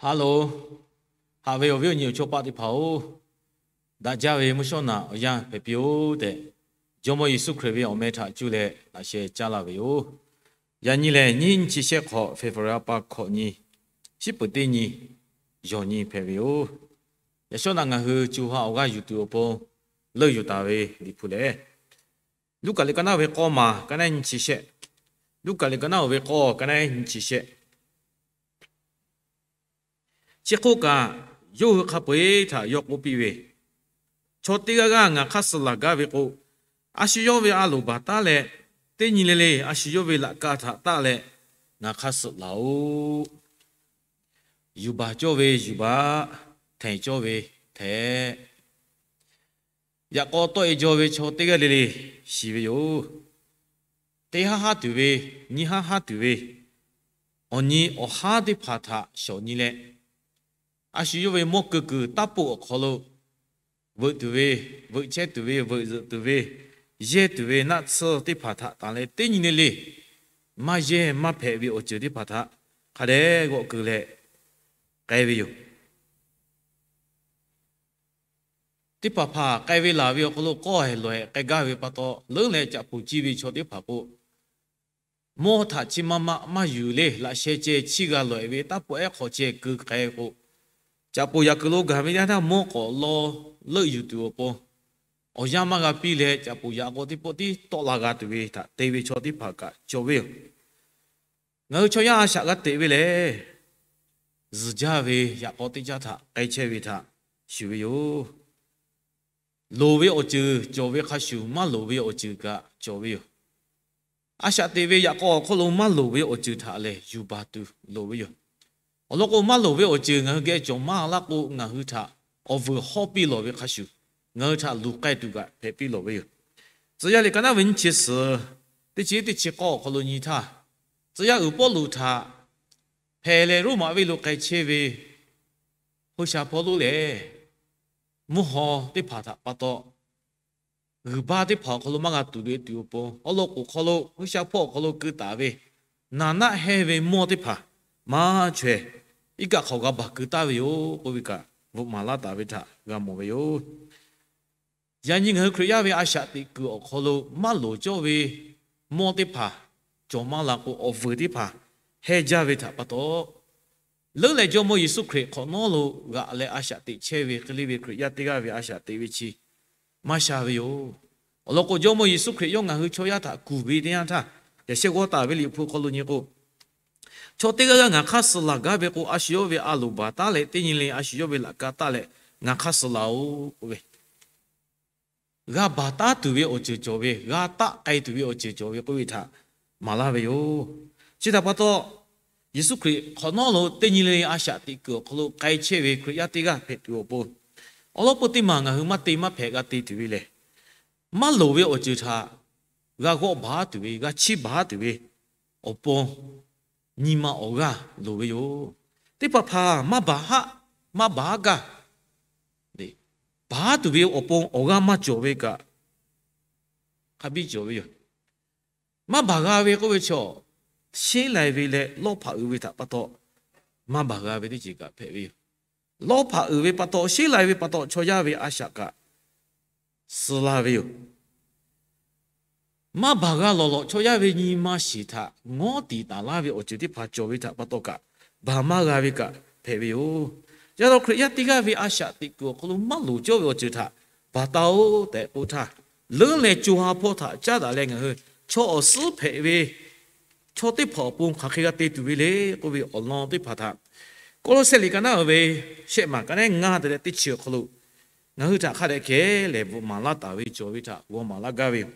Hello, haꞈ ve awˬ viˉ awˬ nyi awˬ chawˇ paˆ teˇ hpaˍ-oˬ, daꞈ jaˇ ve mvuhˇ shawˉ naꞈ awˬ yanˇ hpehꞈ piˇ-oˆ tehꞈ, Jawˇmawˇ Yeˍsuˆ Hkriꞈ ve awˬ meh htaꞈ cuˇ leh laꞈ sheh caˇ laˇ ve yoˬ. Yaꞈ nyi lehˬ, nyiˇ nyi chi shehˆ hk'awꞈ, February ha pa hkawꞈ nyi, shiˉ peuˍ teˇ nyi, yawˬ nyi hpehꞈ ve yoˬ. Yaꞈ shawˉ naꞈ ngaˬ hui co ha awˬ g'aˇ yuˬ tuˬ awˬ pon leuˆ yuˬ taˍ ve Liꞈ hpu lehˬ, Luˉkaꞈ liꞈ ka naˉ ve k'awˇ maˬ ka naˉ nyi chi shehˆ. Luˉkaꞈ liꞈ ka naˉ-oˬ ve k'awˇ ka naˉ nyi chi shehˆ. Chi hk'oˆ kaꞈ, yawˇ hui hk'a peu-eˬ htaꞈ yawˇ k'oˆ piˇ ve, Chaw teˇ g'aˇ g'aˇ ngaˬ hk'aˇ suh laˬ gaˇ ve k'o, a shu yawˇ ve a loˍ baˬ taˉ leh, teˇ nyi le le a shu yawˇ ve laꞈ ka htaꞈ taˆ leh ngaˬ hk'aˇ suh laˬ-oꞈ. Yuˬ baˬ cawˇ ve yuˬ baˬ, hteꞈ cawˇ ve hteꞈ. Yaꞈ k'aw tawˆ-e jaw ve chaw teˇ g'aˇ le le shiˍ ve yoˬ. Teˇ haˉ haˉ tuˬ ve, nyiˇ haˉ haˉ tuˬ ve, awˬ nyi awˬ haˉ teˇ hpaˍ htaꞈ shawˍ nyi leh, a shu yawˇ ve mawˇ keu kuiˬ taˇ poˆ awˬ hk'aw lo veuꞈ tuˬ ve, veuꞈ chehˇ tuˬ ve, veuꞈ zuhꞈ tuˬ ve, yehˇ tuˬ ve naˆ tsuhˇ teˇ hpaˍ htaꞈ tanˬ leh, teˇ nyi le le maˇ yehˇ maˇ hpehꞈ ve awˬ ceuˬ teˇ hpaˍ htaꞈ hk'a dehꞈ g'awˆ keu leh k'ai ve yoˬ. Teˇ hpaˍ hpaˍ k'ai ve laˬ ve awˬ hk'aw lo k'awˇ hehˍ lawˬ hehˍ k'ai gaˇ ve pa taw, leuˉ leh caꞈ poˍ ciˇ ve chaw teˇ hpaˍ k'o, mawˇ htaꞈ chi ma ma maˇ yuˬ le, laꞈ sheh ceh chiˇ g'a lawˬ-e ve taˇ pawˆ ehˉ hk'aw ceh keu k'ai k'o, caꞈ poˍ yaꞈ kuiˬ lo gaˬ ve yaˇ htaˇ mawˇ k'awꞈ law leuˆ yuˬ tuˬ awˬ pon awˬ yanˇ maˇ g'a piˇ leh, caꞈ poˍ yaꞈ k'aw teˇ pawˆ tiˉ tawˆ la g'a tuˬ ve htaꞈ te ve chaw teˇ hpaˍ kaꞈ cawˬ ve yoˬ. Ngaˬ hui chaw yaˇ a shaꞈ g'a teꞈ ve lehˬ, zuhˬ jaˇ ve yaꞈ k'aw teˇ jaˇ htaꞈ k'ai chehˇ ve htaꞈ shuˍ ve yoˬ. Loˍ ve awˬ ceuˬ cawˬ ve hk'a shuˍ, maˇ loˍ ve awˬ ceuˬ kaꞈ cawˬ ve yoˬ. A shaꞈ teꞈ ve yaꞈ k'aw awˬ hk'oˆ lo maˇ loˍ ve awˬ ceuˬ htaꞈ lehˬ yuˬ baˬ tuˬ loˍ ve yoˬ. Awˬ lawn k'o, maˇ loˍ ve awˬ ceuˬ ngaˬ hui geh cawˬ maˇ laˇ k'o, ngaˬ hui htaꞈ awˬ vuiˬ hawˇ piˇ lawˬ ve hk'a shuˍ, ngaˬ hui htaꞈ luˬ k'ai tuˬ kaꞈ hpehꞈ piˇ lawˬ ve yoˬ. Tcuh yaˇ liꞈ ka naˉ ve nyiˇ chi suhˍ, teˇ chi teˇ chi k'awˇ awˬ hk'aw lo nyi htaˇ, tcuh yaˇ uiˍ Pawˇluꞈ htaꞈ hpehꞈ leh Roˉmaꞈ venˇ lo k'ai chehˇ ve G'uiˬsha hpawˇ lonˉ lehˬ, mvuhˇ haw teˇ hpaˍ htaꞈ pa taw, g'uiˬ baˇ teˇ hpaˍ awˬ hk'aw lo maˇ g'a tuˬ ve tuˬ awˬ pon, awˉ lawˇ k'oˍ hk'aw lo G'uiˬsha hpawˇ awˬ hk'aw lo keu taˍ ve naˍ naˆ hehnˇ ve mawˇ teˇ hpaˍ maˇ chaweh, iˉ kaˆ hk'awꞈ g'a baˬ keu taˍ ve yoˬ k'oˆ ve kaꞈ, bvuhꞈ maˍ laˇ taˍ ve htaꞈ g'a mawˬ ve yoˬ. Yaꞈ nyi ngaˬ hui Hkriꞈ yaˇ ve a shaꞈ teꞈ kuiˬ awˬ hk'aw lo maˇ loˍ cawˇ ve mawˇ teˇ hpaˍ cawˬ maˇ la k'o, awˬ vuiˬ teˇ hpaˍ hehnˇ jaˇ ve htaꞈ pa taw, leuˉ leh Jawˇmawˇ Yeˍsuˆ Hkriꞈ hk'awꞈ nawˉ lo g'aꞈ leh a shaꞈ teꞈ chehˇ ve hk'e le ve Hkriꞈ yaˇ teˇ g'aˇ ve a shaꞈ teꞈ ve chi maˇ sha ve yoˬ. Awˬ lawn k'o, Jawˇmawˇ Yeˍsuˆ Hkriꞈ yawˇ ngaˬ hui chaw yaˇ htaꞈ kuˬ ve teˇ yanˇ htaˇ, yaꞈ shehˆ g'awˇ taˍ ve Liꞈ hpu hk'aw lo nyi k'o, Chaw teˇ g'aˇ g'aˇ ngaˬ hk'aˇ suh laˬ gaˇ ve k'o, a shu yawˇ ve a loˍ baˬ taˉ leh teˇ nyi le a shu yawˇ ve laꞈ ka taˆ leh ngaˬ hk'aˇ suh laˬ-oꞈ k'oˆ ve, g'a baˬ taˉ tuˬ ve awˬ ceuˬ cawˬ ve, g'a taˆ k'ai tuˬ ve awˬ ceuˬ cawˬ ve k'oˆ ve htaꞈ maˍ laˇ ve yoˬ. Chi htaꞈ pa taw, Yeˍsuˆ Hkriꞈ hk'awꞈ nawˉ lo teˇ nyi le a shaꞈ teꞈ kuiˬ awˬ hk'aw lo k'ai chehˇ ve Hkriꞈ yaˇ teˇ g'aˇ hpehꞈ tuˬ awˬ pon, awˉ lawˉ peu teˇ maˬ ngaˬ hui maˇ te maˇ hpehꞈ g'a te tuˬ ve lehˬ, maˇ loˍ ve awˬ ceuˬ htaꞈ g'a g'awˆ baˬ tuˬ ve, g'a chiˇ baˬ tuˬ ve awˬ pon nyi ma awˬ g'aˇ loˍ ve yoˬ. Teˇ hpaˍ hpaˍ maˇ baˬ haˆ, maˇ baˬ haˉ gaˇ, baˬ tuˬ ve awˬ pon awˬ g'aˇ maˇ cawˬ ve kaꞈ, hk'a biˇ cawˬ ve yoˬ. Maˇ baˬ g'a ve k'oˆ ve chaw, sheˉ lai ve leh lawˇ hpaꞈ uiˍ ve htaꞈ pa taw maˇ baˬ g'a ve teˇ ceuˬ kaꞈ hpehꞈ ve yoˬ. Lawˇ hpaꞈ uiˍ ve pa taw, sheˉ lai ve pa taw, chaw yaˇ ve a shaꞈ kaꞈ suh la ve yoˬ. Maˇ baˬ g'a lawˬ lawˬ chaw yaˇ ve nyi ma shiˍ htaꞈ ngawˉ tiˍ taˍ laˇ ve awˬ ceuˬ teˇ hpaˍ cawˬ ve htaꞈ pa taw kaꞈ, baˬ maˇ g'a ve kaꞈ hpehꞈ ve yoˬ. Yaꞈ hk'aˇ, Hkriꞈ yaˇ teˇ g'aˇ ve a shaꞈ teꞈ kuiˬ awˬ hk'aw lo maˇ loˍ cawˇ ve awˬ ceuˬ htaꞈ baˬ taˍ-oꞈ tehꞈ k'oˆ htaˇ, leuˉ leh co ha hpawˇ htaꞈ caˉ daꞈ leh ngaˬ hui chaw awˬ suhˉ hpehꞈ ve chaw teˇ hpaˍ awˬ pon hk'aˬ hk'e g'a te tuˬ ve le k'oˆ ve awˬ lawn teˇ hpaˍ htaꞈ Kawˇlawˇsehˇ liꞈ ka naˉ ve shehˆ maˬ ka naˉ ngaˇ te leh teˇ chi awˬ hk'aw lo ngaˬ hui htaꞈ hk'a dehꞈ kehˬ lehˬ bvuhꞈ maˍ laˇ taˍ ve cawˬ ve htaꞈ g'aw maˍ laˇ gaˇ ve yoˬ.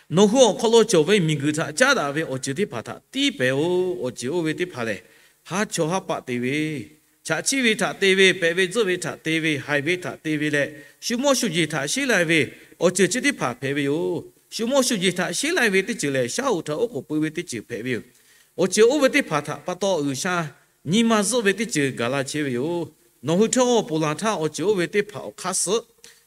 Nawˬ hui awˬ hk'aw lo cawˬ ve miˬguiˬ htaꞈ caˉ daꞈ ve awˬ ceuˬ teˇ hpaˍ htaꞈ tiˉ pehˍ-oꞈ. Awˬ ceuˬ oˇ ve teˇ hpaˍ lehˬ, haˉ chawˇ haˉ paˆ te ve, chaꞈ chiˆ ve htaꞈ te ve, pehꞈ ve tzuhˆ ve htaꞈ te ve, haiˬ ve htaꞈ te ve leh, shu mawˇ shu jeˬ htaꞈ sheˉ lai ve awˬ ceuˬ chi teˇ hpaˍ hpehꞈ ve yoˬ. Shu mawˇ shu jeˬ htaꞈ sheˉ lai ve teˇ ceuˬ lehˬ, shaˉ hoꞈ htaꞈ oˉ k'oˍ pui ve teˇ ceuˬ hpehꞈ ve yoˬ. Awˬ ceuˬ oˇ ve teˇ hpaˍ htaꞈ pa taw G'uiˬsha nyi ma zuhˆ ve teˇ ceuˬ gaˬ la chehˇ ve yoˬ. Nawˬ hui htawˇ ponˬ laˬ htaˇ, awˬ ceuˬ oˇ ve teˇ hpaˍ awˬ hk'aˇ suh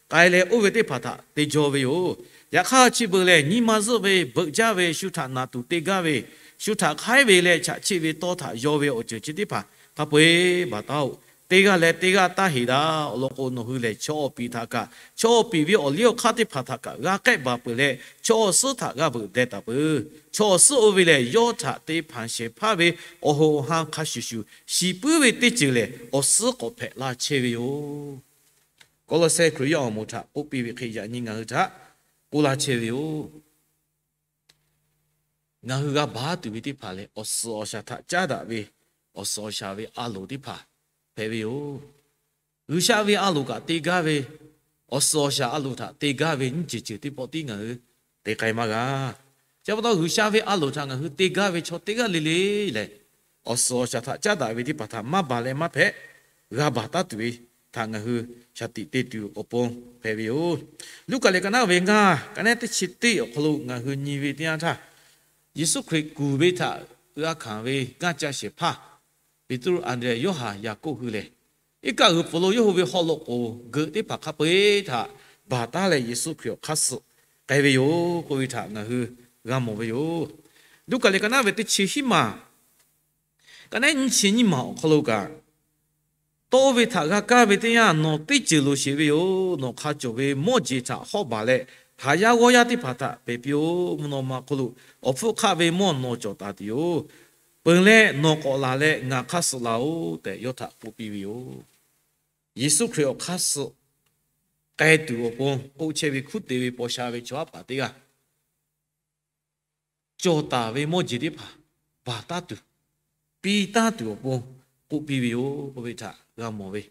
k'ai leh, oˇ ve teˇ hpaˍ htaꞈ te jaw ve yoˬ. Yaꞈ hk'aˇ, chi beuꞈ lehˬ nyi ma zuhˆ ve, beuꞈ jaˇ ve, shu htaꞈ naˬ tuˬ te gaˇ ve, shu htaꞈ hk'aiˉ ve leh chaꞈ chiˆ ve tawˇ htaꞈ yaw ve awˬ ceuˬ chi teˇ hpaˍ hk'a peu-eˬ baˬ taˉ-oꞈ. Teˇ g'aˇ leh teˇ g'aˇ taˇ heˍ daꞈ. Awˬ lawn k'o, nawˬ hui lehˬ chaw awˬ piˍ htaꞈ kaꞈ, chaw awˬ piˍ ve awˬ liˇ awˬ hk'aˇ teˇ hpaˍ htaꞈ kaꞈ g'a k'ehˆ baˬ peuˬ leh, chaw awˬ suhˉ htaꞈ g'a veuꞈ deh taˍ peuˬ. Chaw awˬ suhˉ oˇ ve lehˬ, yawˇ htaꞈ te hpanˍ shehˍ hpaˇ ve awˬ hoꞈ awˬ han hk'a shuˍ shuˍ shiˍ puiˉ ve teˇ ceuˬ lehˬ, awˬ suhˉ k'awꞈ hpehꞈ laˇ chehˇ ve yoˬ. Kawˇlawˇsehˇ Hkriꞈ yaˇ awˬ moˍ htaꞈ k'oˆ piˇ ve hk'e, yaꞈ nyi ngaˬ hui htaꞈ k'oˆ laˇ chehˇ ve yoˬ. Ngaˬ hui g'a baˬ tuˬ ve teˇ hpaˍ lehˬ, awˬ suhˍ awˬ shaˍ htaꞈ caˉ daꞈ ve awˬ suhˍ awˬ shaˍ ve a loˍ teˇ hpaˍ hpehꞈ ve yoˬ. G'uiˬsha ve a loˍ kaꞈ te gaˇ ve, awˬ suhˍ awˬ shaˍ a loˍ htaꞈ te gaˇ ve nyiˇ ceuˬ ceuˬ teˇ pawˆ tiˉ ngaˬ hui te k'ai maˇ g'a. Chi pa taw, G'uiˬsha ve a loˍ htaꞈ ngaˬ hui te gaˇ ve chaw teˇ g'aˇ le le lehˬ, awˬ suhˍ awˬ shaˍ htaꞈ caˉ daꞈ ve teˇ hpaˍ htaꞈ maˇ baˬ leh maˇ hpehꞈ, g'a baˬ taˉ tuˬ ve htaꞈ ngaˬ hui shaˍ tiꞈ te tuˬ awˬ pon hpehꞈ ve yoˬ. Luˉkaꞈ lehˬ ka naˉ ve ngaˇ, ka naˉ teˇ chi teˇ awˬ hk'aw lo ngaˬ hui nyi ve teˇ yanˇ htaˇ, Yeˍsuˆ Hkriꞈ kuˬ ve htaꞈ g'a hkanˍ ve gaˇ caˇ shehˍ hpaˇ Peˍtruˆ, Anˍdrehˍ, Yoˇhanˬ, Yaˍkoˆ hui lehˬ, iˉ kaˆ g'uiˬ pfuhˍ lo yawˇ hui ve haw loꞈ k'oˍ geuꞈ teˇ hpaˍ hk'a peu-eˬ htaꞈ baˬ taˉ leh Yeˍsuˆ Hkriꞈ awˬ hk'aˇ suh k'ai ve yoˬ k'oˆ ve htaꞈ ngaˬ hui g'a mawˬ ve yoˬ. Luˉkaꞈ lehˬ ka naˉ ve teˇ chi hiˉ maˬ, ka naˉ nyiˇ chi nyiˇ maˬ awˬ hk'aw lo kaꞈ, tawˇ ve htaꞈ g'a kaˇ ve teˇ yanˇ, nawˬ teˇ ceuˬ loˍ sheˍ ve yoˬ. Nawˬ hk'a cawˬ ve mawˇ jeˬ htaꞈ hawˉ baˬ leh, haˍ yaˇ g'awˇ yaˇ teˇ hpaˍ htaꞈ pehˬ piˇ-oˆ. Mvuhˇ naw ma hk'oˆ lo awˬ hpfuhˇ hk'aˆ ve mawˇ nawˬ cawˬ taˍ tuˬ yoˬ. Peuˬ leh nawˬ k'awꞈ laˬ leh ngaˬ hk'aˇ suh laˬ-oꞈ tehꞈ yawˇ htaꞈ k'oˆ piˇ ve yoˬ. Yeˍsuˆ Hkriꞈ awˬ hk'aˇ suh k'ai tuˬ awˬ pon k'oˆ chehˇ ve hkuˉ te ve paw sha ve chaw haˉ paˍ teˇ g'aˇ cawˬ taˍ ve mawˇ jeˬ teˇ hpaˍ baˬ taˉ tuˬ, piˇ taˉ tuˬ awˬ pon k'oˆ piˇ ve yoˬ k'oˆ ve htaꞈ g'a mawˬ ve.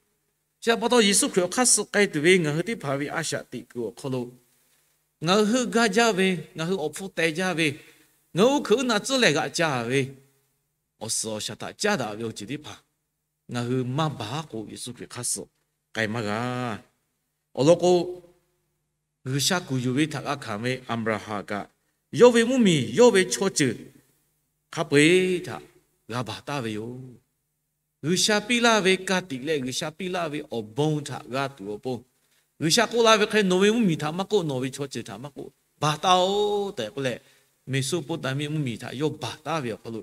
Chi pa taw, Yeˍsuˆ Hkriꞈ awˬ hk'aˇ suh k'ai tuˬ ve ngaˬ hui teˇ hpaˍ ve a shaꞈ teꞈ kuiˬ awˬ hk'aw lo, ngaˬ hui heuˆ gaˇ jaˇ ve, ngaˬ hui awˬ hpfuhˇ teh jaˇ ve, ngaˬ hui uˉ hkuiꞈ uˉ naˆ tcuhˉ leh g'aꞈ ca ve, awˬ suhˍ awˬ shaˍ htaꞈ caˉ daꞈ ve awˬ ceuˬ teˇ hpaˍ ngaˬ hui maˇ baˬ k'o, Yeˍsuˆ Hkriꞈ hk'aˇ suh k'ai maˇ g'a. Awˬ lawn k'o, G'uiˬsha kuˬ yuˬ ve htaꞈ g'a hkanˍ ve Aˍbraˍhanˍ kaꞈ, yawˇ ve mvuhˇmiˬ, yawˇ ve chaw ceuˬ hk'a peu-eˬ htaꞈ g'a baˬ taˉ ve yoˬ. G'uiˬsha piˇ laˇ ve ka tiꞈ leh G'uiˬsha piˇ laˇ ve awˬ bon htaꞈ g'a tuˬ awˬ pon, G'uiˬsha k'oˆ laˇ ve hk'e, nawˬ ve mvuhˇmiˬ htaꞈ maˇ k'oˆ, nawˬ ve chaw ceuˬ htaꞈ maˇ k'oˆ, baˬ taˉ-oˆ tehꞈ k'oˆ leh, Meˍsoˆpoˍtaˍmiˆ mvuhˇmiˬ htaꞈ yawˇ baˬ taˉ ve awˬ hk'aw lo,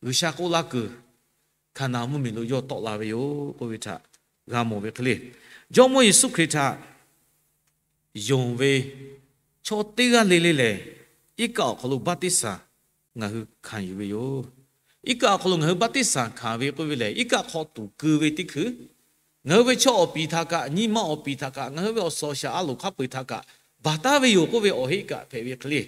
G'uiˬsha k'oˆ laˇ kuiˬ Hkaˍnanˍ mvuhˇmiˬ lo yawˇ tawˆ la ve yoˬ k'oˆ ve htaꞈ g'a mawˬ ve hk'e le. Jawˇmawˇ Yeˍsuˆ Hkriꞈ htaꞈ yonˍ ve chaw teˇ g'aˇ le le lehˬ, iˉ kaˆ awˬ hk'aw lo baˆtiˆsaˬ ngaˬ hui hkanˍ yuˬ ve yoˬ. Iˉ kaˆ awˬ hk'aw lo ngaˬ hui baˆtiˆsaˬ hkanˍ ve k'oˆ ve lehˬ, iˉ kaˆ hk'aw tuˍ keu ve teˇ hkui, ngaˬ hui ve chaw awˬ piˍ htaꞈ kaꞈ, nyi ma awˬ piˍ htaꞈ kaꞈ, ngaˬ hui ve awˬ suhˍ awˬ shaˍ a loˍ hk'a peu-eˬ htaꞈ kaꞈ baˬ taˉ ve yoˬ k'oˆ ve awˬ heˆ kaꞈ hpehꞈ ve hk'e le.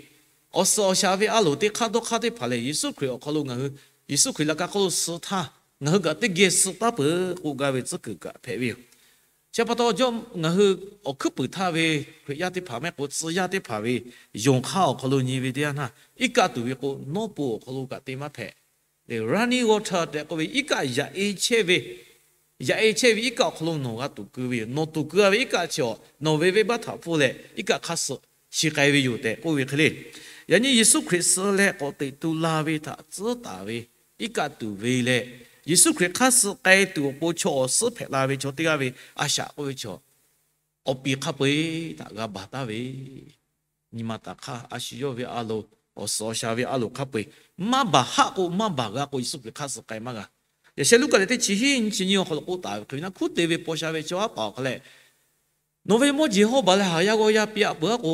Awˬ suhˍ awˬ shaˍ ve a loˍ teˇ hk'aˇ dawˇ hk'aˇ teˇ hpaˍ lehˬ, Yeˍsuˆ Hkriꞈ awˬ hk'aw lo ngaˬ hui, Yeˍsuˆ Hkriꞈ laꞈ ka hk'oˆ lo suh htaˇ, ngaˬ hui kaꞈ teˇ geh suh taˉ peuˬ k'oˆ gaˇ ve tcuhˉ kuiˬ kaꞈ hpehꞈ ve yoˬ. Chi pa taw, ngaˬ hui awˬ hkuiˉ puiˍ htaˇ ve Hkriꞈ yaˇ teˇ hpaˍ mehˆ k'o, tcuh yaˇ teˇ hpaˍ ve yonˍ hk'aˇ awˬ hk'aw lo nyi ve teˇ yanˇ htaˇ, iˉ kaˆ tuˍ ve k'o, nawˉ po awˬ hk'aw lo kaꞈ te maˇ hpehꞈ. Running water tehꞈ k'oˆ ve iˉ kaˆ yaꞈ e chehˇ ve, yaꞈ e chehˇ ve iˉ kaˆ awˬ hk'aw lo nawˬ g'a tuˍ keu ve yoˬ. Nawˬ tuˍ keu-a ve iˉ kaˆ chi awˬ nawˬ ve venˇbaˆ htaꞈ hpfuhˇ leh iˉ kaˆ hk'aˇ suh chi k'ai ve yoˬ tehꞈ k'oˆ ve hk'e le. Yaꞈ nyi Yeˍsuˆ Hkriꞈ suh leh k'awꞈ teꞈ tu la ve htaꞈ tcuhˉ taˍ ve iˉ kaˆ tuˍ ve leh, Yeˍsuˆ Hkriꞈ hk'aˇ suh k'ai tuˬ awˬ pon chaw awˬ suhˉ hpehꞈ la ve chaw teˇ g'aˇ ve a shaꞈ k'oˆ ve chaw, awˬ piˍ hk'a peu-eˬ htaꞈ g'a baˬ taˉ ve, nyi ma taˍ hk'aˇ a shu yawˇ ve a loˍ, awˬ suhˍ awˬ shaˍ ve a loˍ hk'a peu-eˬ maˇ baˬ haˆ k'o, maˇ baˬ g'a k'o, Yeˍsuˆ Hkriꞈ hk'aˇ suh k'ai maˇ g'a. Yaꞈ sheh Luˉkaꞈ lehˬ teˇ chi hiˉ nyi chi nyi awˬ hk'aw lo k'oˆ taˍ ve hk'e ve naˆ, hkuˉ te ve paw sha ve chaw haˉ paˍ awˬ hk'a leh, nawˬ ve mawˇ jeˬ hawˉ baˬ leh haˍ yaˇ g'awˇ yaˇ piˇ-a peuˬ-a k'o,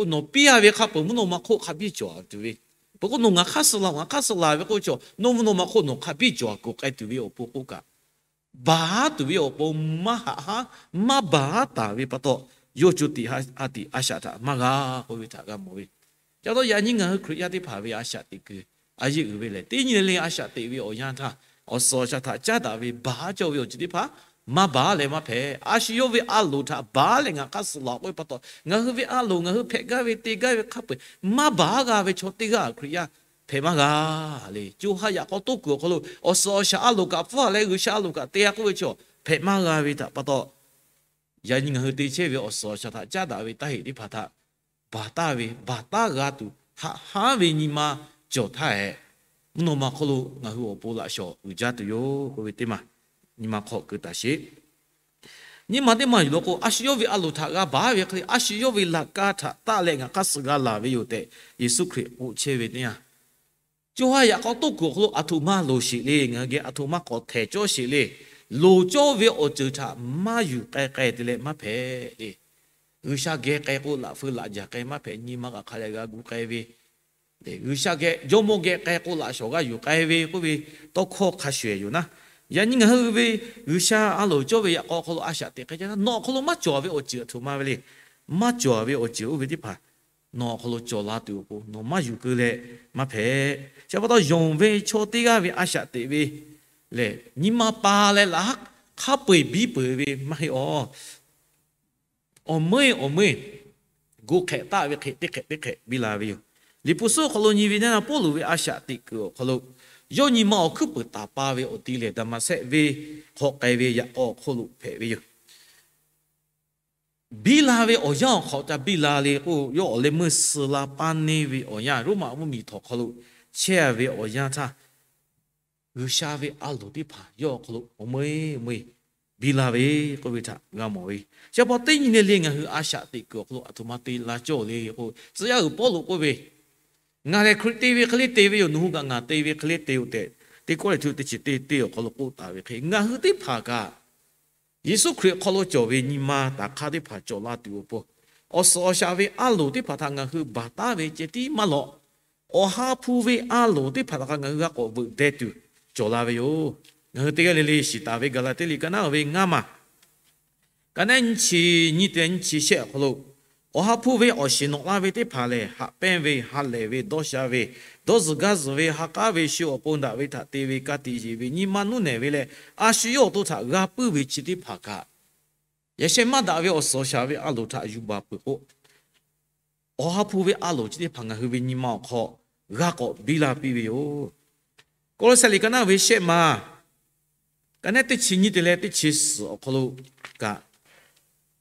nawˬ piˇ-a ve hk'a peuˬ mvuhˇ naw ma hk'oˆ hk'a biˇ cawˬ tuˬ ve, peuˬ k'o nawˬ ngaˬ hk'aˇ suh la, ngaˬ hk'aˇ suh la ve k'oˆ ve chaw, nawˬ mvuhˇ naw ma hk'oˆ nawˬ hk'a biˇ cawˬ kuˬ k'ai tuˬ ve awˬ pon k'oˆ kaꞈ, baˬ tuˬ ve awˬ pon maˇ haꞈ haˉ, maˇ baˬ taˍ ve pa taw, yawˇ co tiꞈ ha tiꞈ a shaꞈ htaꞈ maˇ g'a k'oˆ ve htaꞈ g'a mawˬ ve. Chi pa taw yaꞈ nyi ngaˬ hui Hkriꞈ yaˇ teˇ hpaˍ ve a shaꞈ teꞈ kuiˬ a yeˆ uiˍ ve lehˬ, teˇ nyi le le a shaꞈ teꞈ ve awˬ yanˇ htaˇ, awˬ suhˍ awˬ shaˍ htaꞈ caˉ daꞈ ve baˬ cawˇ ve awˬ ceuˬ teˇ hpaˍ maˇ baˬ leh maˇ hpehꞈ. A shu yawˇ ve a loˍ htaꞈ baˬ leh ngaˬ hk'aˇ suh la k'oˆ ve pa taw, ngaˬ hui ve a loˍ, ngaˬ hui hpehꞈ gaˇ ve te gaˇ ve hk'a peu-eˬ maˇ baˬ g'a ve chaw teˇ g'aˇ Hkriꞈ yaˇ hpehꞈ maˇ g'a le. Co ha yaꞈ k'aw toˇ kuiˬ awˬ hk'aw lo awˬ suhˍ awˬ shaˍ a loˍ kaꞈ pfuhˇ-a leh G'uiˬsha a loˍ kaꞈ te-a k'oˆ ve chaw hpehꞈ maˇ g'a ve htaꞈ pa taw, yaꞈ nyi ngaˬ hui te chehˇ ve awˬ suhˍ awˬ shaˍ htaꞈ caˉ daꞈ ve taˇ heꞈ teˇ hpaˍ htaꞈ baˬ taˍ ve, baˬ taˍ g'a tuˬ haꞈ haˉ ve nyi ma cawˬ htaˇ hehꞈ, mvuhˇ naw ma hk'oˆ lo ngaˬ hui awˬ pon laꞈ shawˍ uiˍ jaˇ tuˬ yoˬ k'oˆ ve teˇ maˬ nyi ma hk'aw keu taˍ sheˍ. Nyi ma teˇ maˬ yuˬ law k'o, a shu yawˇ ve a loˍ htaꞈ g'a baˬ ve hk'e le, a shu yawˇ ve laꞈ ka htaꞈ taˆ leh ngaˬ hk'aˇ suh g'a laˬ ve yoˬ tehꞈ Yeˍsuˆ Hkriꞈ k'oˆ chehˇ ve teˇ yanˇ, Co ha yaꞈ k'aw toˆ kuiˬ awˬ hk'aw lo aˬ htoꞈ ma loˍ sheˍ le. Ngaˬ hui geh aˬ htoꞈ ma k'awꞈ htehˍ cawˇ sheˍ le. Loˍ cawˇ ve awˬ ceuˬ htaꞈ maˇ yuˬ k'ai k'ai te leh maˇ hpehꞈ le. G'uiˬsha geh k'ai k'o laꞈ feu laꞈ jaˬ k'ai maˇ hpehꞈ. Nyi ma kaꞈ hk'a leh g'a gu k'ai ve, G'uiˬsha geh jawˇmawˇ geh k'ai k'o laꞈ shawˍ g'a yuˬ k'ai ve k'oˆ ve tawˇ hkawˇ hk'a shuˍ yoˬ naˉ. Yaꞈ nyi ngaˬ hui ve G'uiˬsha a loˍ cawˇ ve yaꞈ k'aw awˬ hk'aw lo a shaꞈ teꞈ k'ai ca naˉ, nawˬ awˬ hk'aw lo maˇ cawˬ ve awˬ ceuˬ aˬ htoꞈ ma ve le. Maˇ cawˬ ve awˬ ceuˬ oˇ ve teˇ hpaˍ nawˬ awˬ hk'aw lo cawˬ la tuˬ awˬ pon nawˬ maˇ yuˬ keu leh maˇ hpehꞈ. Chi pa taw yonˍ ve chaw teˇ g'aˇ ve a shaꞈ teꞈ ve lehˬ, nyi ma pa leh laꞈ hk'aˇ peu eˬ biˇ peuˬ ve maˇ heˆ awˬ. Awˬ meuˇ awˬ meuˇ gu hk'ehꞈ taˆ ve hk'e teˇ hk'ehꞈ teˇ hk'ehꞈ biˇ la ve yoˬ. Liꞈ hpu suhˉ awˬ hk'aw lo nyi ve teˇ na Pawˇluꞈ ve a shaꞈ teꞈ kuiˬ awˬ hk'aw lo, yawˇ nyi ma awˬ hkuiˉ puiˍ taˍ pa ve awˬ ti lehˬ, Daˍmaˍsehˆ venˇ hk'aw k'ai ve yaꞈ k'aw awˬ hk'oˆ lo hpehꞈ ve yoˬ. Biˇ la ve awˬ yanˇ awˬ hk'awꞈ ca biˇ la le k'o, yawˇ awˬ leh meuˇ suh la paˇ neˇ ve awˬ yanˇ, Roˉmaꞈ mvuhˇmiˬ htawnˍ hk'aw lo chehˇ ve awˬ yanˇ htaˇ, G'uiˬsha ve a loˍ teˇ hpaˍ yawˇ awˬ hk'aw lo awˬ meuˇ meuˇ biˇ la ve k'oˆ ve htaꞈ g'a mawˬ ve. Chi pa taw teˇ nyi le le ngaˬ hui a shaꞈ teꞈ kuiˬ awˬ hk'aw lo aˬ htoꞈ ma te la cawˇ le k'o, tcuh yaˇ uiˍ Pawˇluꞈ k'oˆ ve, Ngaˬ lehˬ Hkriꞈ te ve hk'e le te ve yoˬ. Nawˬ hui kaꞈ ngaˬ te ve hk'e le te-o tehꞈ, Teˇ Kawˇrenˍhtuˆ teˇ chi teˇ teˇ awˬ hk'aw lo k'oˆ taˍ ve hk'e, ngaˬ hui teˇ hpaˍ kaꞈ Yeˍsuˆ Hkriꞈ awˬ hk'aw lo cawˬ ve nyi ma taˍ hk'aˇ teˇ hpaˍ cawˬ la tuˬ awˬ pon, awˬ suhˍ awˬ shaˍ ve a loˍ teˇ hpaˍ htaꞈ ngaˬ hui baˬ taˉ ve ceh tiˉ maˇ lawꞈ. Awˬ ha hpu ve a loˍ teˇ hpaˍ htaꞈ kaꞈ ngaˬ hui g'a k'awꞈ veuꞈ deh tuˬ cawˬ la ve yoˬ. Ngaˬ hui teˇ g'aˇ le le shiˍ taˍ ve Gaˍlaˍtiˆ liꞈ ka naˉ ve ngaˇ maˬ, ka naˉ nyi chi nyiˇ te nyiˇ chi shehˆ awˬ hk'aw lo, Awˬ ha hpu ve awˬ shiˍ nawꞈ la ve teˇ hpaˍ lehˬ, haꞈ pehnˇ ve, ha lehˬ ve, dawˇ sha ve, dawˇ zuhˬ gaˇ zuhˬ ve, ha k'aˉ ve, shu awˬ pon daꞈ ve htaꞈ te ve, ka tiꞈ yeˬ ve, nyi ma nuˇ nehˬ ve leh, a shu yawˇ awˬ to htaꞈ g'a puiˉ ve chi teˇ hpaˍ kaꞈ, yaꞈ sheh maˇ daꞈ ve awˬ suhˍ awˬ shaˍ ve a loˍ htaꞈ yuˬ baˬ peuˬ k'o, Awˬ ha hpu ve a loˍ chi teˇ hpaˍ ngaˬ hui ve nyi ma awˬ hk'aw g'a k'awꞈ biˇ la piˇ ve yoˬ. Kawˇlawˇsehˆ liꞈ ka naˉ ve shehˆ maˬ, ka naˉ teˇ chi nyiˇ te leh teˇ chi suhˍ awˬ hk'aw lo kaꞈ,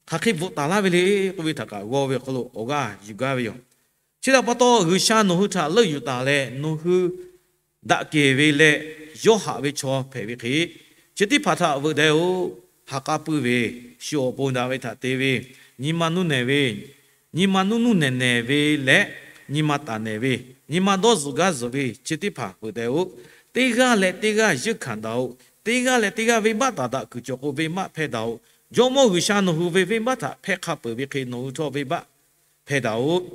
hk'aˬ hk'e bvuhꞈ taˍ laˇ ve le k'oˆ ve htaꞈ kaꞈ g'aw ve awˬ hk'aw lo awˬ g'aˇ yuˬ gaˇ ve yoˬ. Chi htaꞈ pa taw, G'uiˬsha nawˬ hui htaꞈ leuˆ yuˬ taˍ leh, nawˬ hui daꞈ kehˬ ve leh yawˇ haꞈ ve chaw hpehꞈ ve hk'e, chi teˇ hpaˍ htaꞈ veuꞈ deh-oˬ. Ha k'aˉ puiˉ ve, shu awˬ pon daꞈ ve htaꞈ te ve, nyi ma nuˇ nehˬ ve, nyi ma nuˇ nuˇ nehˬ nehˬ ve leh, nyi ma taˍ nehˬ ve, nyi ma dawˇ zuhˬ gaˇ zuhˬ ve chi teˇ hpaˍ veuꞈ deh-oˬ. Teˇ g'aˇ leh teˇ g'aˇ yeunˇ hkanˍ daꞈ-oꞈ. Teˇ g'aˇ leh teˇ g'aˇ venˇbaˆ taˍ daꞈ kuiˬ cawˬ k'o, venˇbaˆ hpehˇ daꞈ-oꞈ. Jawˇmawˇ G'uiˬsha nawˬ hui ve venˇbaˆ htaꞈ hpehˇ hk'a peuˬ ve hk'e, nawˬ hui htawˇ venˇbaˆ hpehˇ daꞈ-oꞈ.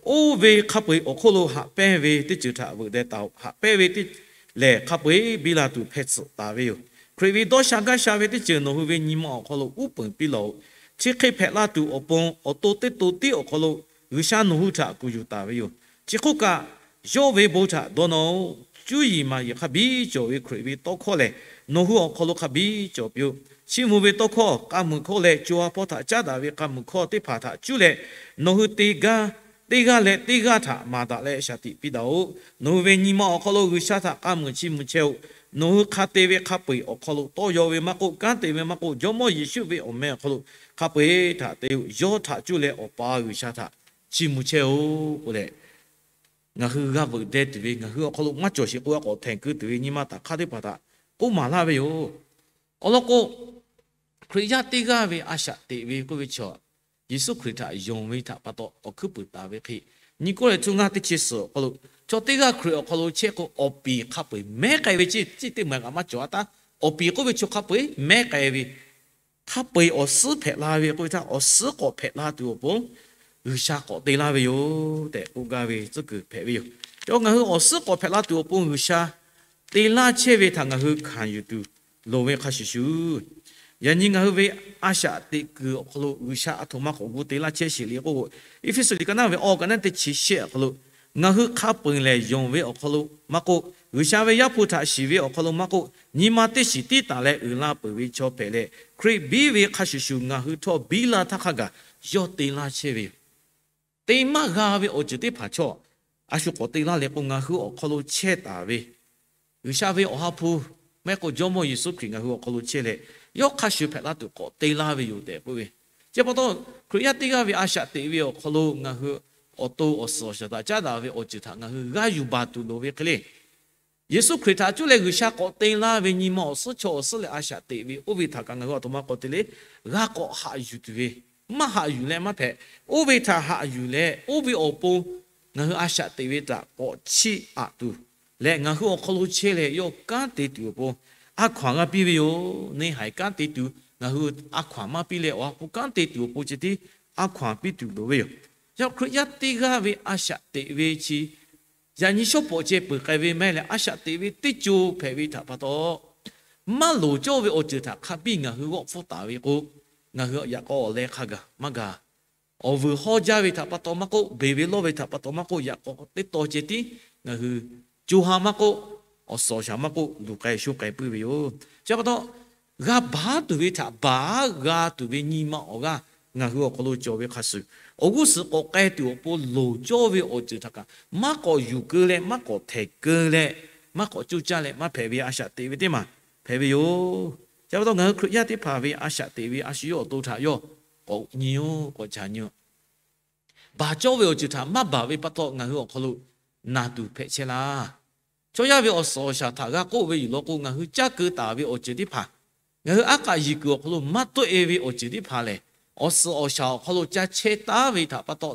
Oˇ ve hk'a peu-eˬ awˬ hk'oˆ lo haꞈ pehnˇ ve teˇ ceuˬ htaꞈ veuꞈ deh taˍ-oꞈ. Haꞈ pehnˇ ve teˇ lehˬ, hk'a peu-eˬ biˇ la tuˬ hpehˇ tsuhꞈ taˍ ve yoˬ. Hkriꞈ ve dawˇ sha gaˇ sha ve teˇ ceuˬ nawˬ hui ve nyi ma awˬ hk'aw lo uˉ peunˍ piˇ lawˬ-oꞈ. Chi hk'e hpehꞈ la tuˬ awˬ pon, awˬ to teˇ to tiˉ awˬ hk'aw lo G'uiˬsha nawˬ hui htaꞈ kuˬ yuˬ taˍ ve yoˬ. Chi hk'oˆ kaꞈ, yawˇ ve bon htaꞈ dawˇ nawˇ-oˆ. Cuˇ yiˍ maˍ yiˍ hk'a biˇ cawˬ ve Hkriꞈ ve tawˇ hkawˇ lehˬ, nawˬ hui awˬ hk'aw lo hk'a biˇ cawˬ piˇ-oˆ. Chiˇ mvuh ve tawˇ hkawˇ, k'a muiˬ hkawˇ leh co ha hpawˇ htaꞈ caˉ daꞈ ve k'a muiˬ hkawˇ teˇ hpaˍ htaꞈ cuˇ leh, nawˬ hui te gaˇ, teˇ g'aˇ leh teˇ g'aˇ htaꞈ maˍ daꞈ leh shaˍ tiꞈ piˇ daꞈ-oꞈ. Nawˬ hui ve nyi ma awˬ hk'aw lo G'uiˬsha htaꞈ k'a muiˬ chiˇ mvuh chehˇ-oˆ. Nawˬ hui hk'a te ve hk'a peu-eˬ awˬ hk'aw lo tawˇ yaw ve maˇ k'oˆ, kanˉ te ve maˇ k'oˆ, Jawˇmawˇ Yeˍsuˆ ve awˬ meh awˬ hk'aw lo hk'a peu-eˬ htaꞈ te-oˆ. Yawˇ htaꞈ cuˇ leh Awˬ pa G'uiˬsha htaꞈ chiˇ mvuh chehˇ-oˆ k'oˆ leh, ngaˬ hui g'a veuꞈ deh tuˬ ve, ngaˬ hui awˬ hk'aw lo maˇ cawˬ sheˍ k'o, a k'awꞈ htehˍ keu tuˬ ve nyi ma taˍ hk'aˇ teˇ hpaˍ htaꞈ k'oˆ maˍ laˇ ve yoˬ. Awˬ lawn k'o, Hkriꞈ yaˇ teˇ g'aˇ ve a shaꞈ teꞈ ve k'oˆ ve chaw, Yeˍsuˆ Hkriꞈ htaꞈ yonˍ ve htaꞈ pa taw awˬ hkuiˉ puiˍ taˍ ve hk'e, nyi kawˇ leh htuˇ ngaˇ teˇ chi suhˍ awˬ hk'aw lo, chaw teˇ g'aˇ Hkriꞈ awˬ hk'aw lo chehˇ k'o, awˬ piˍ hk'a peu-eˬ mehˉ k'ai ve ceˇ, ceˇ teˇ maˬ kaꞈ maˇ cawˬ a taˉ, awˬ piˍ k'oˆ ve chaw hk'a peu-eˬ mehˉ k'ai ve, hk'a peu-eˬ awˬ suhˉ hpehꞈ la ve k'oˆ ve htaˇ, awˬ suhˉ k'awꞈ hpehꞈ la tuˬ awˬ pon G'uiˬsha k'awꞈ te laˇ ve yoˬ tehꞈ k'oˆ gaˇ ve tcuhˉ kuiˬ hpehꞈ ve yoˬ. Ngaˬ hui awˬ suhˉ k'awꞈ hpehꞈ la tuˬ awˬ pon G'uiˬsha te laˇ chehˇ ve htaꞈ ngaˬ hui hkanˍ yuˬ tuˬ loˍ ve hk'a shuˍ shuˍ, yaꞈ nyi ngaˬ hui ve a shaꞈ teꞈ kuiˬ awˬ hk'aw lo G'uiˬsha a htoꞈ ma k'awꞈ gu te laˇ chehˇ sheˍ le k'o, Eˇfeˇsuꞈ liꞈ ka naˉ ve awˬ ka naˉ teˇ chi shehˆ awˬ hk'aw lo, ngaˬ hui hk'a peu-eˬ lehˬ yonˍ ve awˬ hk'aw lo maˇ k'oˆ, G'uiˬsha ve Yaˇ hpu htaꞈ shiˍ ve awˬ hk'aw lo maˇ k'oˆ, nyi ma teˇ shiˍ tiˉ taˍ leh uiˍ la peuˬ ve chaw hpehꞈ leh, Hkriꞈ biˇ ve hk'a shuˍ shuˍ ngaˬ hui htawˇ biˇ laˇ htaˇ hk'a gaˬ yawˇ te laˇ chehˇ ve yoˬ. Te maˇ g'a ve awˬ ceuˬ teˇ hpaˍ chaw a shu k'awꞈ te laˇ leh k'o, ngaˬ hui awˬ hk'aw lo chehˇ taˍ ve G'uiˬsha ve Awˬ ha hpu, maˇ heˆ k'o Jawˇmawˇ Yeˍsuˆ Hkriꞈ ngaˬ hui awˬ hk'aw lo chehˇ leh, yawˇ hk'a shuˍ hpehꞈ laˇ tuˬ k'awꞈ te laˇ ve yoˬ tehꞈ k'oˆ ve. Chi pa taw, Hkriꞈ yaˇ teˇ g'aˇ ve a shaꞈ teꞈ ve awˬ hk'aw lo ngaˬ hui awˬ to awˬ suhˍ awˬ shaˍ htaꞈ caˉ daꞈ ve awˬ ceuˬ htaꞈ ngaˬ hui g'aˇ yuˬ baˬ tuˬ loˍ ve hk'e le. Yeˍsuˆ Hkriꞈ htaꞈ cuˇ leh G'uiˬsha k'awꞈ te laˇ ve nyi ma awˬ suhˉ chaw awˬ suhˉ leh a shaꞈ teꞈ ve oˇ ve htaꞈ kaꞈ ngaˬ hui a htoꞈ ma k'awꞈ te le, g'a k'awꞈ haꞈ yuˬ tuˬ ve, maˇ haꞈ yuˬ leh maˇ hpehꞈ. Oˇ ve htaꞈ haꞈ yuˬ leh oˇ ve awˬ pon ngaˬ hui a shaꞈ teꞈ ve htaꞈ k'awꞈ chiˇ aꞈ tuˬ leh, ngaˬ hui awˬ hk'aw lo chehˇ leh yawˇ kanˉ te tuˬ awˬ pon a hkaw anˬ g'a piˇ ve yoˬ. Neˇ haiˬ kanˉ te tuˬ ngaˬ hui a hkaw anˬ maˇ piˇ leh, awˬ ha hpu kanˉ te tuˬ awˬ pon ceh tiˉ a hkaw anˬ piˇ tuˬ loˍ ve yoˬ. Yaꞈ Hkriꞈ yaˇ teˇ g'aˇ ve a shaꞈ teꞈ ve chi yaꞈ nyi shawˉ pawˍ ceh peuˬ k'ai ve maˇ heˆ leh, a shaꞈ teꞈ ve teˇ co hpehꞈ ve htaꞈ pa taw, maˇ loˍ cawˇ ve awˬ ceuˬ htaꞈ hk'a biˇ ngaˬ hui g'awˆ hpfuhˇ taˍ ve k'o, ngaˬ hui yaꞈ k'aw awˬ leh hk'a gaˬ maˇ gaˬ. Awˬ vuiˬ hawˇ jaˇ ve htaꞈ pa taw maˇ k'oˆ, beˬ ve lawˇ ve htaꞈ pa taw maˇ k'oˆ, yaꞈ k'aw teˇ taw ceh tiˉ ngaˬ hui co ha maˇ k'oˆ, awˬ suhˍ awˬ shaˍ maˇ k'oˆ, luˬ k'ai sho k'ai puiˉ ve yoˬ. Chi pa taw, g'a baˬ tuˬ ve htaꞈ baˬ, g'a tuˬ ve nyi ma awˬ g'aˇ ngaˬ hui awˬ hk'aw lo cawˬ ve hk'a shuˍ, awˬ g'uˇ suhˍ k'awꞈ k'ai tuˬ awˬ pon loˍ cawˇ ve awˬ ceuˬ htaꞈ kaꞈ maˇ k'awꞈ yuˬ keu leh, maˇ k'awꞈ htehˍ keu leh, maˇ k'awꞈ coˇ caˇ leh maˇ hpehꞈ ve a shaꞈ teꞈ ve teˇ maˬ hpehꞈ ve yoˬ. Chi pa taw, ngaˬ hui Hkriꞈ yaˇ teˇ hpaˍ ve a shaꞈ teꞈ ve a shu yawˇ awˬ to htaꞈ yawˇ k'awꞈ nyi-oˬ, k'awꞈ caˇ nyi-oˬ. Baˬ cawˇ ve awˬ ceuˬ htaꞈ maˇ baˬ ve pa taw, ngaˬ hui awˬ hk'aw lo naˬ tuˬ hpehꞈ chehˇ laˇ. Chaw yaˇ ve awˬ suhˍ awˬ shaˍ htaꞈ g'a k'oˆ ve yoˬ law k'o, ngaˬ hui caˇ keu taˍ ve awˬ ceuˬ teˇ hpaˍ, ngaˬ hui aˉ k'aꞈ yiˍ kuiˬ awˬ hk'aw lo maˇ tawˆ-e ve awˬ ceuˬ teˇ hpaˍ lehˬ, awˬ suhˍ awˬ shaˍ awˬ hk'aw lo ca chehˇ taˉ ve htaꞈ pa taw,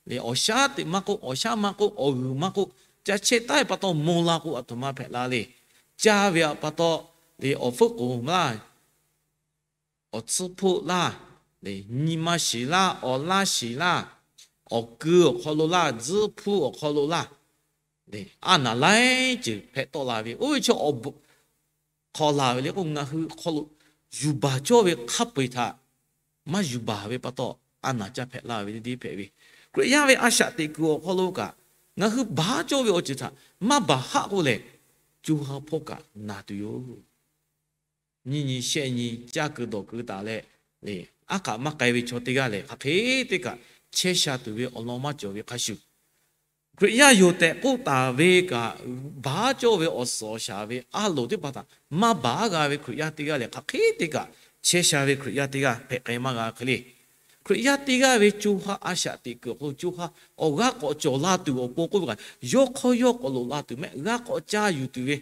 leh awˬ shaˉ teꞈ maˇ k'oˆ, awˬ shaˉ maˇ k'oˆ, awˬ g'uiˬ maˇ k'oˆ, ca chehˇ taˉ ve pa taw mawˬ la k'o, aˬ htoꞈ ma hpehꞈ la le. Caˇ ve pa taw, leh awˬ hpfuhˆ k'oˍ laˇ, awˬ tsuhˇ hpoˆ laˇ, leh nyi ma shiˍ laˇ, awˬ laˇ shiˍ laˇ, awˬ ku awˬ hk'aw lo laˇ, tzuhˇ hpuˇ awˬ hk'aw lo laˇ, a naˍ laiˉ ceuˬ hpehꞈ tawˆ la ve, oˇ ve chaw awˬ hk'aw la ve le k'o, ngaˬ hui hk'aw lo yuˬ baˬ cawˇ ve hk'a peu-eˬ htaꞈ maˇ yuˬ baˬ ve pa taw, a naˍ caˇ hpehꞈ la ve teˇ hpehꞈ ve. Hkriꞈ yaˇ ve a shaꞈ teꞈ kuiˬ awˬ hk'aw lo kaꞈ, ngaˬ hui baˬ cawˇ ve awˬ ceuˬ htaꞈ maˇ baˬ haˆ k'o lehˬ, co ha hpawˇ kaꞈ naˬ tuˬ yoˬ. Nyiˇ nyi shehˆ nyi caˇ keu dawˬ keu taˍ leh, aˉ k'aꞈ maˇ k'ai ve chaw teˇ g'aˇ lehˬ, hk'aˬ hk'e te kaꞈ chehˇ sha tuˬ ve awˬ lawn maˇ cawˬ ve hk'a shuˍ, Hkriꞈ yaˇ yoˬ tehꞈ k'oˆ taˍ ve kaꞈ, baˬ cawˇ ve awˬ suhˍ awˬ shaˍ ve a loˍ teˇ hpaˍ htaꞈ maˇ baˬ g'a ve Hkriꞈ yaˇ teˇ g'aˇ lehˬ, hk'aˬ hk'e te kaꞈ chehˇ sha ve Hkriꞈ yaˇ teˇ g'aˇ hpehꞈ k'ai maˇ g'a hk'e le. Hkriꞈ yaˇ teˇ g'aˇ ve co ha a shaꞈ teꞈ kuiˬ awˬ hk'aw lo co ha awˬ g'aˇ k'awꞈ cawˬ la tuˬ awˬ pon k'oˆ ve kaꞈ, yawˇ hk'awˇ yawˇ k'awꞈ loꞈ la tuˬ mehˆ g'aˇ k'awꞈ caˇ yuˬ tuˬ ve,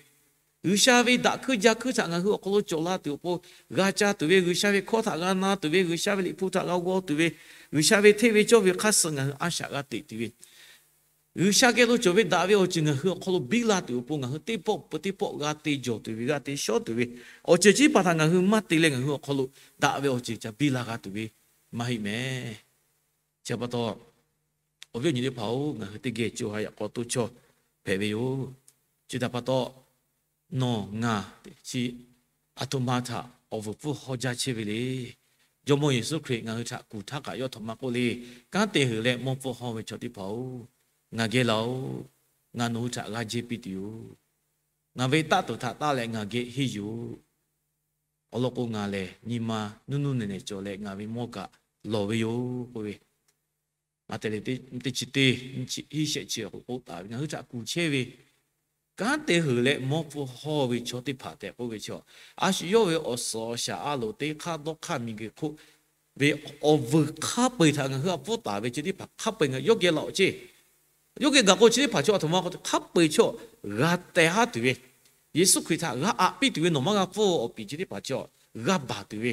G'uiˬsha ve daꞈ hkuiˇ jaˇ hkuiˇ htaꞈ ngaˬ hui awˬ hk'aw lo cawˬ la tuˬ awˬ pon g'a caˇ tuˬ ve, G'uiˬsha ve hkawˇ htaꞈ g'a na tuˬ ve, G'uiˬsha ve liꞈ hpu htaꞈ g'a g'aw tuˬ ve, G'uiˬsha ve hteˇ ve cawˇ ve hk'aˇ suh ngaˬ hui a shaꞈ g'a teꞈ tuˬ ve, G'uiˬsha geh lo cawˬ ve daꞈ ve awˬ ceuˬ ngaˬ hui awˬ hk'aw lo biˇ la tuˬ awˬ pon ngaˬ hui teˇ pawˆ peuˬ teˇ pawˆ g'a te jawˬ tuˬ ve, g'a te shawˉ tuˬ ve, awˬ ceuˬ chi teˇ hpaˍ htaꞈ ngaˬ hui maˇ te leh ngaˬ hui awˬ hk'aw lo daꞈ ve awˬ ceuˬ ca biˇ la g'a tuˬ ve maˇ heˆ mehˍ. Chi pa taw, awˬ viˉ awˬ nyi teˇ hpaˍ-oˬ, ngaˬ hui teˇ geh co ha yaꞈ k'aw toˇ chawˇ hpehꞈ ve yoˬ. Chi htaꞈ pa taw, nawˬ ngaˬ chi aˬ htoꞈ ma htaꞈ awˬ vuiˬ pfuhˇ hawˇ jaˇ chehˇ ve le. Jawˇmawˇ Yeˍsuˆ Hkriꞈ ngaˬ hui htaꞈ kuˬ htaˇ kaꞈ yawˇ aˬ htoꞈ ma k'oˆ le. Kanˉ te heuˬ leh mawˇ pfuhˇ hawˇ ve chaw teˇ hpaˍ-oˬ, ngaˬ geh laˬ-oˬ. Ngaˬ nawˬ hui htaꞈ g'a jehˇ piˇ tuˬ yoˬ. Ngaˬ ve taˆ tuˬ htaꞈ taˆ leh ngaˬ geh henˇ yuˬ-oˬ. Awˬ lawn k'o, ngaˬ lehˬ nyi ma nuˇ nuˇ nehˬ nehˬ cawˬ leh ngaˬ ve mawˇ kaꞈ lawˬ ve yoˬ k'oˆ ve, Maꞈhtehˍ liꞈ teˇ chi teˇ, hiˉ shehˆ chi awˬ hk'aw lo k'oˆ taˍ ve, ngaˬ hui htaꞈ kuˬ chehˇ ve, kanˉ te heuˬ leh mawˇ pfuhˇ hawˇ ve chaw teˇ hpaˍ tehꞈ k'oˆ ve chi, a shu yawˇ ve awˬ suhˍ awˬ shaˍ a loˍ teˇ hk'aˇ dawˇ hk'aˇ miˬguiˬ hk'oˆ ve awˬ vuiˬ hk'a peu-eˬ htaꞈ ngaˬ hui a pfuhˇ taˍ ve chi teˇ hpaˍ hk'a peu-eˬ ngaˬ yawˇ geh laˬ-oꞈ ceˇ. Yawˇ geh gaˬ k'o chi teˇ hpaˍ chaw aˬ htoꞈ ma k'o hk'a peu-eˬ chaw g'a teh haˉ tuˬ ve, Yeˍsuˆ Hkriꞈ htaꞈ g'a aꞈ piˇ tuˬ ve, nawˬ maˇ g'a pfuhˇ awˬ piˍ chi teˇ hpaˍ chaw g'a baˬ tuˬ ve,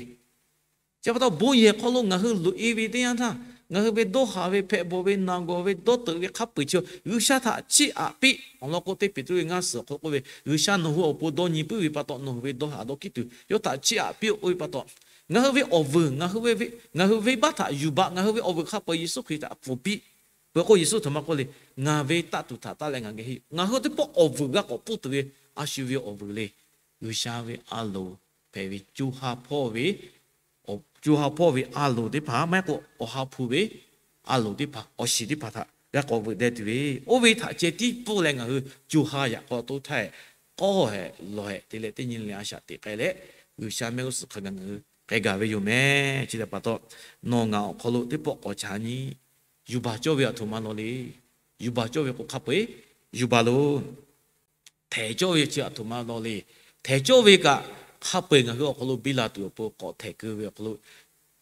chi pa taw bon yehˬ hk'aw lo ngaˬ hui loꞈ-e ve teˇ yanˇ htaˇ, ngaˬ hui ve dawˇ haˍ ve, hpehꞈ bawˬ ve, naˬ gawˬ ve, dawˇ teuꞈ ve hk'a peu-eˬ chi G'uiˬsha htaꞈ chiˇ aꞈ piˇ. Awˬ lawn k'o, teˇ Peˍtruˆ ve ngaˇ suhˍ awˬ hk'aw lo k'oˆ ve, G'uiˬsha nawˬ hui awˬ pon dawˇ nyi puiˉ ve pa taw, nawˬ hui ve dawˇ haˍ dawˇ hkiˉ tuˬ yawˇ htaꞈ chiˇ aꞈ piˇ-oˆ k'oˆ ve pa taw, ngaˬ hui ve awˬ vuiˬ, ngaˬ hui ve venˇbaˆ htaꞈ yuˬ baˬ, ngaˬ hui ve awˬ vuiˬ hk'a peu-eˬ Yeˍsuˆ Hkriꞈ htaꞈ pfuhˍ piˇ. Peuˬ k'o, Yeˍsuˆ htoꞈ ma k'oˆ le, Ngaˬ ve taˆ tuˬ htaꞈ taˆ leh ngaˬ geh henˇ. Ngaˬ hui teˇ pawˆ awˬ vuiˬ g'a k'awꞈ pfuhˇ tuˬ ve a shu ve awˬ vuiˬ le. G'uiˬsha ve a loˍ hpehꞈ ve co ha hpawˇ ve, co ha hpawˇ ve a loˍ teˇ hpaˍ maˇ heˆ k'o, awˬ ha hpu ve a loˍ teˇ hpaˍ, awˬ shiˍ teˇ hpaˍ htaꞈ g'a k'awꞈ veuꞈ deh tuˬ ve, oˇ ve htaꞈ ceh tiˉ pfuhˇ leh ngaˬ hui co ha yaꞈ k'aw toˇ htaˇ, k'awˇ hehꞈ lawˬ hehꞈ te leh teˇ nyi leh a shaꞈ teꞈ k'ai leh, G'uiˬsha mehˆ g'uˇ suhˍ hk'a gaˬ ngaˬ hui k'ai gaˬ ve yoˬ mehˍ. Chi htaꞈ pa taw, nawˬ ngaˬ awˬ hk'aw lo teˇ pawˆ k'awꞈ ca nyi. Yuˬ baˬ cawˇ ve aˬ htoꞈ ma law le. Yuˬ baˬ cawˇ ve k'o hk'a peu-eˬ yuˬ baˬ loˬ. Htehˍ cawˇ ve chi aˬ htoꞈ ma law le. Htehˍ cawˇ ve kaꞈ, hk'a peu-eˬ ngaˬ hui awˬ hk'aw lo biˇ la tuˬ awˬ pon k'awꞈ htehˍ keu ve awˬ hk'aw lo,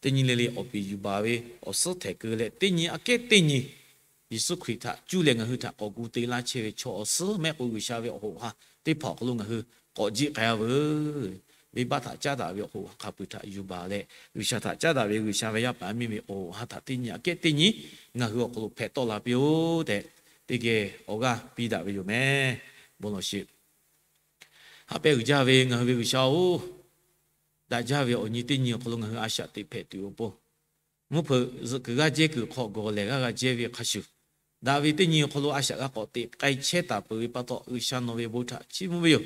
teˇ nyi le le awˬ piˍ yuˬ baˬ ve awˬ suhˉ htehˍ keu leh, teˇ nyi aꞈ kehˉ teˇ nyi Yeˍsuˆ Hkriꞈ htaꞈ cuˇ leh ngaˬ hui htaꞈ k'awꞈ gu te laˇ chehˇ ve chaw awˬ suhˉ mehˆ k'o, G'uiˬsha ve awˬ hoꞈ ha teˇ hpaˍ awˬ hk'aw lo ngaˬ hui k'awꞈ jiˆ k'ai-a veuˬ. Venˇbaˆ htaꞈ caˉ daꞈ ve awˬ hoꞈ ha hk'a peu-eˬ htaꞈ yuˬ baˬ leh, G'uiˬsha htaꞈ caˉ daꞈ ve G'uiˬsha ve yaˇ paˍ yaˇ miˇ ve awˬ hoꞈ ha htaꞈ teˇ nyi aꞈ kehˉ teˇ nyi ngaˬ hui awˬ hk'aw lo hpehꞈ tawˆ la piˇ-oˆ tehꞈ, teˇ geh awˬ g'aˇ piˇ daꞈ ve yoˬ meh. Bon lawˬ sheˍ. Haꞈ pehˇ uiˍ jaˇ ve ngaˬ hui ve G'uiˬsha-oˬ, daꞈ jaˇ ve awˬ nyi teˇ nyi awˬ hk'aw lo ngaˬ hui a shaꞈ teꞈ hpehꞈ tuˬ awˬ pon, mvuhˇ hpeuꞈ zuhꞈ kuiˬ g'aˇ jehˇ kuiˬ hk'aw gawˬ lehˬ g'aˇ g'a jehˇ ve hk'a shuˍ, daꞈ ve teˇ nyi awˬ hk'aw lo a shaꞈ g'a k'awꞈ teꞈ k'ai chehˇ taˍ peuˬ ve pa taw, G'uiˬsha nawˬ ve awˬ bon htaꞈ chiˇ mvuh ve yoˬ.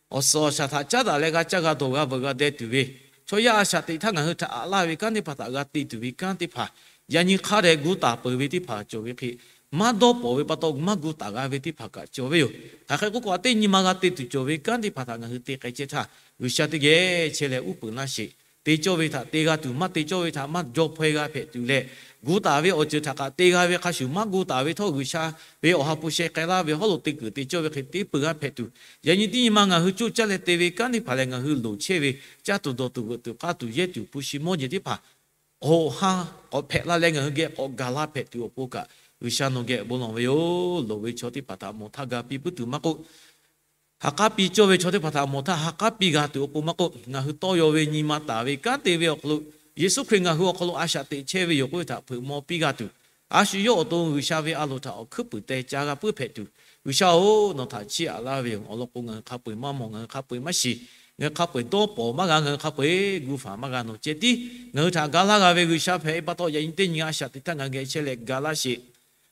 Awˬ suhˍ awˬ shaˍ htaꞈ caˉ daꞈ leh g'a caˇ g'a dawˬ g'a veuꞈ g'a deh tuˬ ve, chaw yaˇ a shaꞈ teꞈ htaˇ ngaˬ hui htaꞈ aꞈ laˇ ve kanˉ teˇ hpaˍ htaꞈ g'a te tuˬ ve kanˉ teˇ hpaˍ, yaꞈ nyi hk'a dehꞈ gu taˍ peuˬ ve teˇ hpaˍ cawˬ ve hk'e, maˇ dawˇ pawˍ ve pa taw maˇ gu taˍ g'a ve teˇ hpaˍ kaꞈ cawˬ ve yoˬ. Hk'aˬ hk'e k'oˆ k'o, a teˇ nyi ma g'a te tuˬ cawˬ ve kanˉ teˇ hpaˍ htaꞈ ngaˬ hui te k'ai chehˇ htaˇ, G'uiˬsha teˇ geh chehˇ leh uˉ peunˍ laˇ sheˍ. Te cawˇ ve htaꞈ te g'a tuˬ, maˇ te cawˇ ve htaꞈ maˇ jaw hpaw-e g'a hpehꞈ tuˬ leh, gu taˍ ve awˬ ceuˬ htaꞈ kaꞈ te g'a ve hk'a shuˍ, maˇ gu taˍ ve htawˇ G'uiˬsha ve awˬ ha hpu sheh k'ai laˇ ve hawˉ lo te kuiˬ te cawˇ ve hk'e te peuˬ g'a hpehꞈ tuˬ, yaꞈ nyi teˇ nyi ma ngaˬ hui coˇ caˇ leh te ve kanˉ teˇ hpaˍ lehˬ, ngaˬ hui loˍ chehˇ ve caˇ tuˬ dawˬ tuˬ veuꞈ tuˬ k'aˇ tuˬ yehˇ tuˬ hpu shi mawˇ jehˬ teˇ hpaˍ k'o ha k'awꞈ hpehꞈ la leh ngaˬ hui geh k'awꞈ gaˬ la hpehꞈ tuˬ awˬ pon kaꞈ, G'uiˬsha nawˬ geh bon lawˬ ve yoˬ. Loˍ ve chaw teˇ hpaˍ htaꞈ mawˬ htaˇ ga piˇ puiˉ tuˬ maˇ k'oˆ, ha k'aˉ piˇ cawˇ ve chaw teˇ hpaˍ htaꞈ mawˬ htaˇ ha k'aˉ piˇ g'a tuˬ awˬ pon maˇ k'oˆ, ngaˬ hui tawˇ yaw ve nyi ma taˍ ve kanˉ te ve awˬ hk'aw lo, Yeˍsuˆ Hkriꞈ ngaˬ hui awˬ hk'aw lo a shaꞈ teꞈ chehˇ ve yoˬ k'oˆ ve htaꞈ hpeuꞈ maw piˇ g'a tuˬ, a shu yawˇ awˬ to G'uiˬsha ve a loˍ htaꞈ awˬ hkuiˉ puiˍ teh ca g'a puiˉ hpehꞈ tuˬ, G'uiˬsha-oˬ, nawˬ htaꞈ chiˇ aꞈ laˇ ve yoˬ. Awˬ lawn k'o, ngaˬ hui hk'a peu-eˬ maˇ mawˬ, ngaˬ hui hk'a peu-eˬ maˇ shiˍ, ngaˬ hui hk'a peu-eˬ dawˇ pawˍ maˇ g'a, ngaˬ hui hk'a peu-eˬ gu faˍ maˇ g'a, nawˬ ceh tiˉ ngaˬ hui htaꞈ ga laˇ g'a ve G'uiˬsha hpehꞈ ve pa taw, yaꞈ nyi teˇ nyi a shaꞈ teꞈ htaˇ ngaˬ hui geh chehˇ leh ga laˇ sheˍ.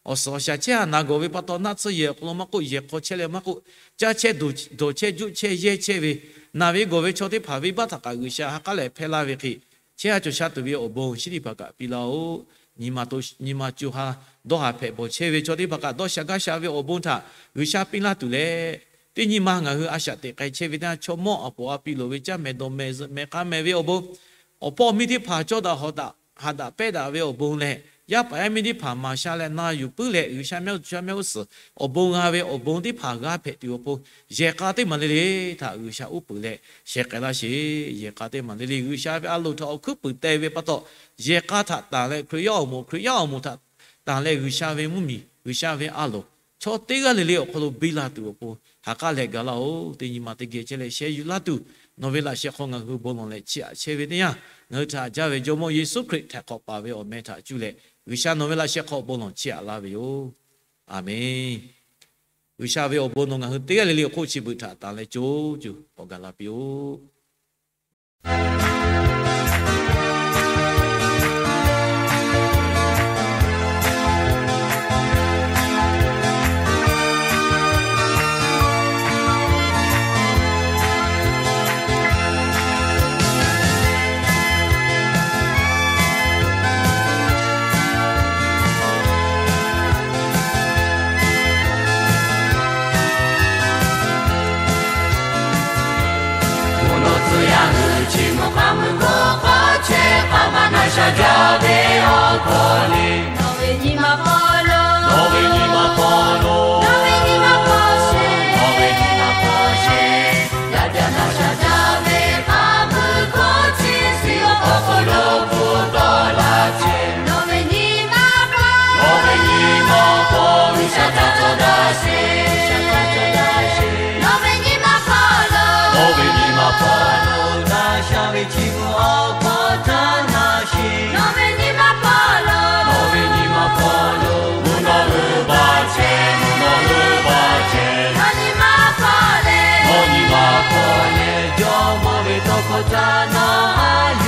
Awˬ suhˍ awˬ shaˍ chehˇ haˍ naˬ gawˬ ve pa taw, naˆ tsuhˇ yehˬ awˬ hk'aw lo maˇ k'oˆ, yehˬ hk'aw chehˇ leh maˇ k'oˆ, caˇ chehˇ dawˬ chehˇ juˆ chehˇ yehˇ chehˇ ve, naˬ ve gawˬ ve chaw teˇ hpaˍ venˇbaˆ htaꞈ kaꞈ G'uiˬsha ha k'aˉ leh hpehˇ laˇ ve hk'e, chehˇ ha cawˬ sha tuˬ ve awˬ bon chi teˇ hpaˍ kaꞈ piˇ laˇ-oˆ. Nyi ma co ha dawˇ haˍ hpehꞈ bawˬ chehˇ ve chaw teˇ hpaˍ kaꞈ dawˇ sha gaˇ sha ve awˬ bon htaꞈ G'uiˬsha piˇ laˇ tuˬ leh, teˇ nyi ma ngaˬ hui a shaꞈ teꞈ k'ai chehˇ ve teˇ chaw mawˇ a poˍ a piˇ loˍ ve caˇ mehˍ dawˬ mehˍ zuhꞈ mehˍ k'a mehˍ ve awˬ bon, awˬ hpawˇ miˇ teˇ hpaˍ cawˇ daꞈ hawˍ daꞈ haꞈ daꞈ pehˇ daꞈ ve awˬ bon leh, yaˇ paˍ yaˇ miˇ teˇ hpaˍ maˍ sha leh na yuˬ puiˉ leh G'uiˬsha mehˆ g'uˇ G'uiˬsha mehˆ g'uˇ suhˍ awˬ bon g'a ve awˬ bon teˇ hpaˍ g'a hpehꞈ tuˬ awˬ pon, yehˬ k'a teˇ maˬ le le htaꞈ G'uiˬsha uˉ peunˍ leh sheh k'ai laˇ sheˍ. Yehˬ k'a teˇ maˬ le le G'uiˬsha ve a loˍ htaꞈ awˬ hkuiˉ puiˍ teh ve pa taw, yehˬ k'a htaꞈ tanˬ leh Hkriꞈ yaˇ awˬ moˍ, Hkriꞈ yaˇ awˬ moˍ htaꞈ tanˬ leh G'uiˬsha ve mvuhˇmiˬ, G'uiˬsha ve a loˍ chaw teˇ g'aˇ le le awˬ hk'aw lo biˇ la tuˬ awˬ pon, ha k'aˉ leh ga laˇ-oˆ. Teˇ nyi ma teˇ geh chehˇ leh sheh yuˬ laˇ tuˬ, nawˬ ve laꞈ sheh hk'aw ngaˬ hui bon lawˬ leh chiˇ aꞈ chehˇ ve teˇ yanˇ, ngaˬ hui htaꞈ jaˇ ve Jawˇmawˇ Yeˍsuˆ Hkriꞈ htaiˍ hk'awꞈ paˍ ve awˬ meh htaꞈ cuˇ leh, G'uiˬsha nawˬ ve laꞈ sheh hk'aw bon lawˬ chiˇ aꞈ laˇ ve yoˬ. Aˬmenˍ. G'uiˬsha ve awˬ bon nawˬ ngaˬ hui teˇ g'aˇ le le awˬ hk'oˆ chi beuꞈ htaꞈ tanˬ leh co cuˬ k'awꞈ gaˬ la piˇ-oˆ. Awˬ lawn tcuh yaˇ hui chi mvuhˇ hk'aˇ mvuhˇ hk'aˇ chehˇ hk'a ma na sha jaˇ ve awˬ hk'aw le. Nawˬ ve nyi ma hpawˇ lo, nawˬ ve nyi ma hpawˇ lo, nawˬ ve nyi ma hpawˇ sheˍ, nawˬ ve nyi ma hpawˇ sheˍ. Yaꞈ ca na sha jaˇ ve hk'a mvuhˇ hk'aˇ chi suh awˬ hk'aw lo bvuhꞈ tawˆ la chehˇ. Nawˬ ve nyi ma hpawˇ, nawˬ ve nyi ma hpawˇ G'uiˬsha htaꞈ cawˬ daꞈ sheˍ. Nawˬ ve nyi ma hpawˇ lo, nawˬ ve nyi ma hpawˇ lo na sha ve chi mvuhˇ awˬ hk'aw htaꞈ na sheˍ. Nawˬ ve nyi ma hpawˇ lo, nawˬ ve nyi ma hpawˇ lo mvuhˇ naw g'uiˬ baˬ chehˇ, mvuhˇ naw g'uiˬ baˬ chehˇ. Nawˬ nyi ma hpawˇ leh, nawˬ nyi ma hpawˇ leh Jawˇmawˇ ve tawˇ hkawˇ htaꞈ nawˬ a